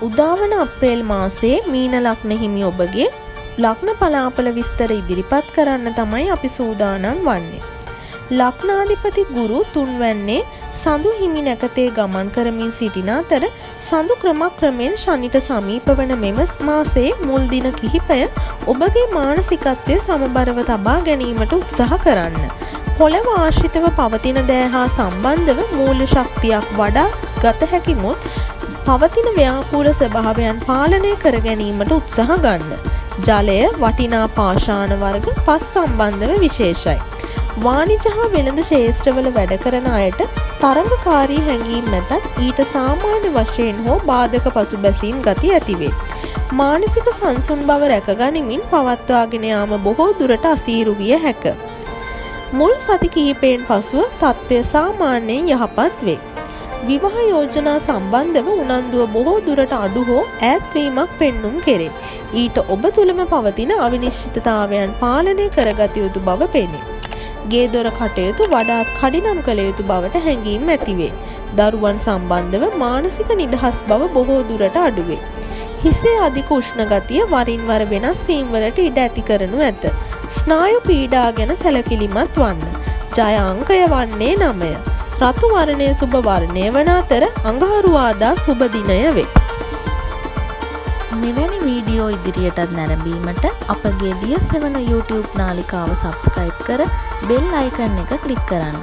උදාවන අප්‍රේල් මාසයේ මීන ලග්න හිමි ඔබගේ ලග්න පලාපල විස්තර ඉදිරිපත් කරන්න තමයි අපි සූදානම් වන්නේ. ලග්නාධිපති ගුරු තුන්වැන්නේ සඳු හිමි නැකතේ ගමන් කරමින් සිටින අතර සඳු ක්‍රමක්‍රමයෙන් ශනිට සමීප වන මෙම මාසයේ මුල් දින කිහිපය ඔබගේ මානසිකත්වය සමබරව තබා ගැනීමට උත්සාහ කරන්න. පොළව ආශ්‍රිතව පවතින දෑ හා සම්බන්ධව මූල්‍ය ශක්තියක් වඩා ගත හැකි මුත් පවතින ව්‍යාකූල ස්වභාවයන් පාලනය කර ගැනීමට උත්සාහ ගන්න. ජලය, වටිනා පාෂාණ වර්ග, පස් සම්බන්ධව විශේෂයි. වාණිජ හා වෙළඳ ක්ෂේත්‍රවල වැඩ කරන අයට තරඟකාරී හැඟීම් ඇතත් ඊට සාමාන්‍ය වශයෙන් හෝ බාධක පසුබැසීම් ගති ඇතිවේ. මානසික සංසුන් බව රැකගනිමින් පවත්වාගෙන යාම බොහෝ දුරට අසීරු විය හැක. මුල් සති කිහිපයෙන් පසුව තත්ත්වය සාමාන්‍යයෙන් යහපත් වේ. විවාහ යෝජනා සම්බන්ධව උනන්දුව බොහෝ දුරට අඩු හෝ ඈත්වීමක් පෙන්නුම් කෙරේ. ඊට ඔබ තුළම පවතින අවිනිශ්චිතතාවයන් පාලනය කරගත යුතු බව පෙනේ. ගේ දොර කටයුතු වඩාත් කඩිනම් කළ යුතු බවට හැඟීම් ඇතිවේ. දරුවන් සම්බන්ධව මානසික නිදහස් බව බොහෝ දුරට අඩුවේ. හිසේ අධික උෂ්ණ ගතිය වරින් වර වෙනස් වීම් වලට ඉඩ ඇති කරනු ඇත. ස්නායු පීඩා ගැන සැලකිලිමත් වන්න. ජය අංකය වන්නේ 9. රතු වර්ණය සුබ වර්ණය වන අතර අඟහරුවාදා සුබ දිනය වේ. මෙවැනි වීඩියෝ ඉදිරියටත් නැරඹීමට අපගේ දියසෙවන YouTube නාලිකාව සබස්ක්‍රයිබ් කර බෙල් අයිකන් එක ක්ලික් කරන්න.